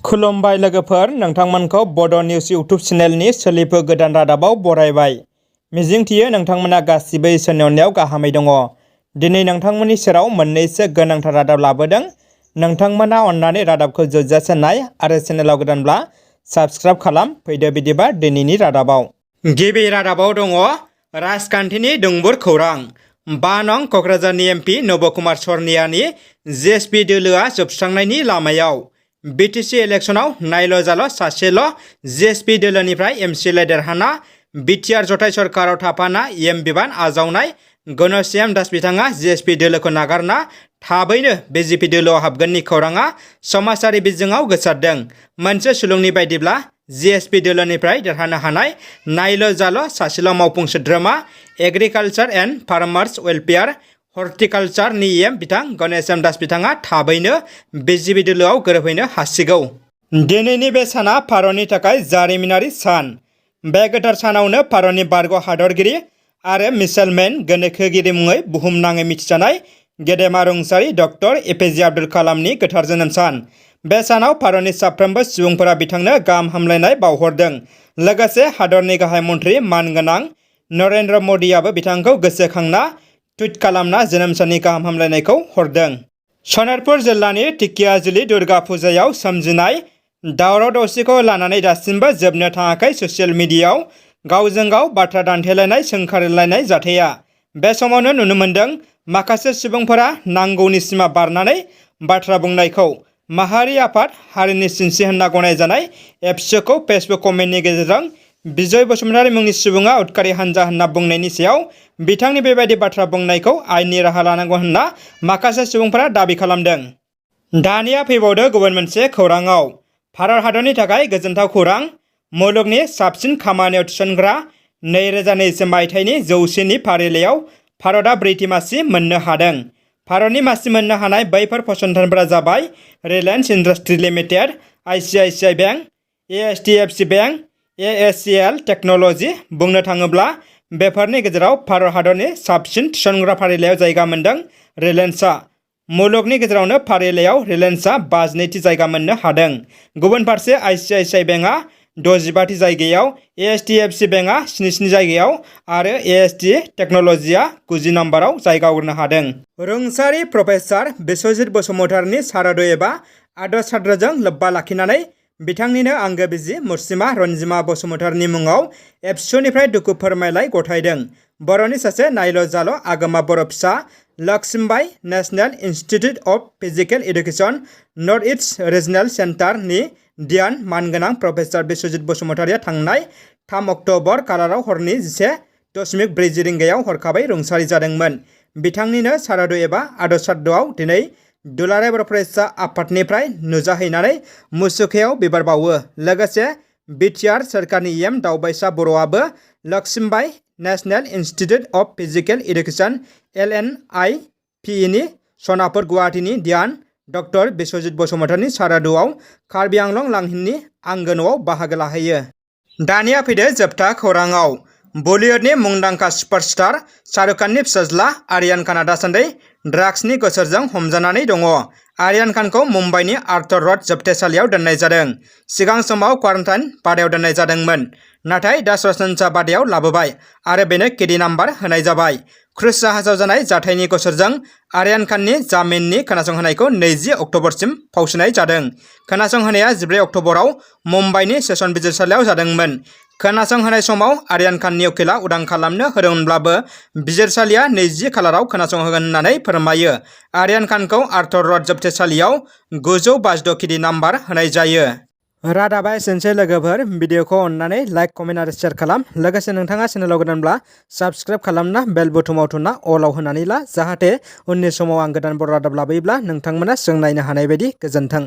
खुलुमबाय लोगोफोर, नोंथांमोनखौ बड' निउज इउटुब चेनेलनि सोलिफु गोदान रादाबाव बरायबाय। मिजिंथियो नोंथांमोना गासिबो इसोरनि अननायाव गाहामै दङ। दिनै नोंथांमोननि सेराव मोननैसो गोनांथार रादाब लाबोदों। नोंथांमोना अननानै रादाबखौ जोबजासे नाय आरो चेनेलाव गोदानब्ला साबस्क्राइब खालाम। फैदो बिदिबा दिनैनि रादाबाव। गिबि रादाबाव दङ राजखान्थिनि दुंबुर खौरां। 5 नं क'क्राझारनि एमपि नब कुमार सर्नियानि GSP दोलोआ जोबस्रांनायनि लामायाव। बिटिसि इलेक्शनाव नायल' जाल' सासेल' GSP दोलोनिफ्राय एमसिएलए देरहाना बिटिआर जथाय सरकाराव थाफाना एम बिबान आजावनाय घनश्याम दास बिथाङा GSP दोलोखौ नागारना थाबैनो बिजेपि दोलोआव हाबगोननि खौराङा समाजारि बिजोङाव गोसारदों। मोनसे सुलुंनि बायदिब्ला GSP दोलोनिफ्राय देरहानो हानाय नायल' जाल' सासेल' मावफुं सोद्रोमा एग्रिकालचार एन्ड फार्मार्स वेलफेयार हर्टिकालचार नि एम बिथां घनश्याम दास बिथाङा थाबैनो बिजेपि दोलोआव गोरोबहैनो हासिगौ। दिनैनि बे साना भारतनि थाखाय जारिमिनारि सान। बे गोथार सानावनो भारतनि बारग' हादरगिरि आरो मिसाइलमेन गोनोखोगिरि मुङै बुहुमनाङै मिथिजानाय गेदेमा रुंसारि डक्टर एपिजे आब्दुल कालामनि गोथार जोनोम सान। बे सानाव भारतनि साफ्रोमबो सुबुंफोरा बिथांनो गाहाम हामलायनाय बावहरदों। लोगोसे हादरनि गाहाय मन्थ्रि मानगोनां नरेन्द्र मदिआबो बिथांखौ गोसोखांना टुइट खालामना जोनोम साननि गाहाम हामलायनायखौ हरदों। सनितपुर जिल्लानि ढेकियाजुलि दुर्गा फुजायाव सोमजिनाय दावराव दावसिखौ लानानै दासिमबो जोबनो थाङाखै ससियेल मिडियायाव गावजों गाव बाथ्रा दान्थेलायनाय सोंखारिलायनाय जाथाया। बे समावनो नुनो मोन्दों माखासे सुबुंफोरा नांगौनि सिमा बारनानै बाथ्रा बुंनायखौ। माहारि आफाद हारिनि सिनस्रि होनना गनायजानाय ABSU खौ फेसबुक कमेन्टनि गेजेरजों बिजय बसुमतारी मुंनि सुबुङा उदखारि हानजा होनना बुंनायनि सायाव बिथांनि बेबायदि बाथ्रा बुंनायखौ आयेननि राहा लानांगौ होनना माखासे सुबुंफोरा दाबि खालामदों। दानिया फैबावदो गुबुन मोनसे खौराङाव। भारत हादरनि थाखाय गोजोनथाव खौरां। मुलुगनि साबसिन खामानियाव थिसनग्रा 2020 मायथाइनि 100नि फारिलाइयाव भारतआ ब्रैथि मासि मोननो हादों। भारतनि मासि मोननो हानाय बैफोर फसंथानफोरा जाबाय Reliance industry limited, ICICI bank, HDFC bank, ASCL टेक्न'ल'जी। बुंनो थाङोब्ला बेफोरनि गेजेराव भारत हादरनि साबसिन थिसनग्रा फारिलाइयाव जायगा मोनदों रिलायेन्सआ। मुलुगनि गेजेरावनो फारिलाइयाव रिलायेन्सआ 52थि जायगा मोननो हादों। गुबुन फारसे ICICI बेंकआ 65थि जायगायाव, HDFC बेंकआ 77 जायगायाव आरो ASD टेक्न'ल'जीआ 90 नम्बराव जायगा आवग्रिनो हादों। रुंसारि प्रफेसार बिस्वजित बसुमतारीनि सारादु एबा आदर श्राद्धजों लोब्बा लाखिनानै बिथांनिनो आंगो बिसि मुर्सिमा रनजिमा बसुमतारीनि मुङाव ABSUनिफ्राय दुखु फोरमायलाइ गथायदों। बर'नि सासे नायल' जाल' आगोमा बर' फिसा Lakshmibai National Institute of Physical Education North East Regional Centre नि डियान मानगोनां प्रफेसार बिस्वजित बसुमतारीया थांनाय 3 अक्ट'बर खालाराव हरनि 11:40 रिंगायाव हरखाबै रुंसारि जादोंमोन। बिथांनिनो सारादु एबा आदर श्राद्धआव दिनै दुलाराय बर' फरायसा आफादनिफ्राय नुजाहैनानै मुसुखायाव बिबार बावो। लोगोसे बिटिआर सोरखारनि एम दावबायसा बर'आबो Lakshmibai National Institute of Physical Education LNIPE नि सनापुर गुवाहाटीनि डियान डक्टर बिस्वजित बसुमतारीनि सारादुआव कार्बि आंलं लांहिनि आंगो न'आव बाहागो लाहैयो। दानिया फैदो जोबथा खौराङाव। बलिउडनि मुंदांखा सुपारस्टार शाहरुख खाननि फिसाज्ला आर्यान खानआ दासान्दि ड्राग्सनि गोसोरजों हमजानानै दङ। आर्यान खानखौ मुम्बाइनि आर्थर रड जोबथेसालियाव दोननाय जादों। सिगां समाव क्वारेन्टाइन बादायाव दोननाय जादोंमोन, नाथाय दा सरासनस्रा बादायाव लाबोबाय आरो बेनो केडि नाम्बार होनाय जाबाय। क्रुज जाहाजाव जानाय जाथायनि गोसोरजों आर्यान खाननि जामिननि खोनासंहोनायखौ 20 अक्ट'बरसिम फावसिनाय जादों। खोनासंहोनाया 14 अक्ट'बराव मुम्बाइनि सेसन बिजिरसालियाव जादोंमोन। खोनासंहोनाय समाव आर्यान खाननि उखिला उदां खालामनो होदोंमोनब्लाबो बिजिरसालिया 20 खालाराव खोनासंहोगोन होननानै फोरमायो। आर्यान खानखौ आर्थर रड जोबथेसालियाव 956 केडि नाम्बार होनाय जायो। रादाबा एसेनोसै लोगोफोर। भिडिअखौ अननानै लाइक, कमेन्ट आरो शेयार खालाम। लोगोसे नोंथाङा चेनेलाव गोदानब्ला साबस्क्राइब खालामना बेल बुथुमाव थुना अलाव होनानै ला, जाहाथे उननि समाव आं गोदान बर' रादाब लाबोयोब्ला नोंथांमोना जों नायनो हानाय बायदि। गोजोन्थों।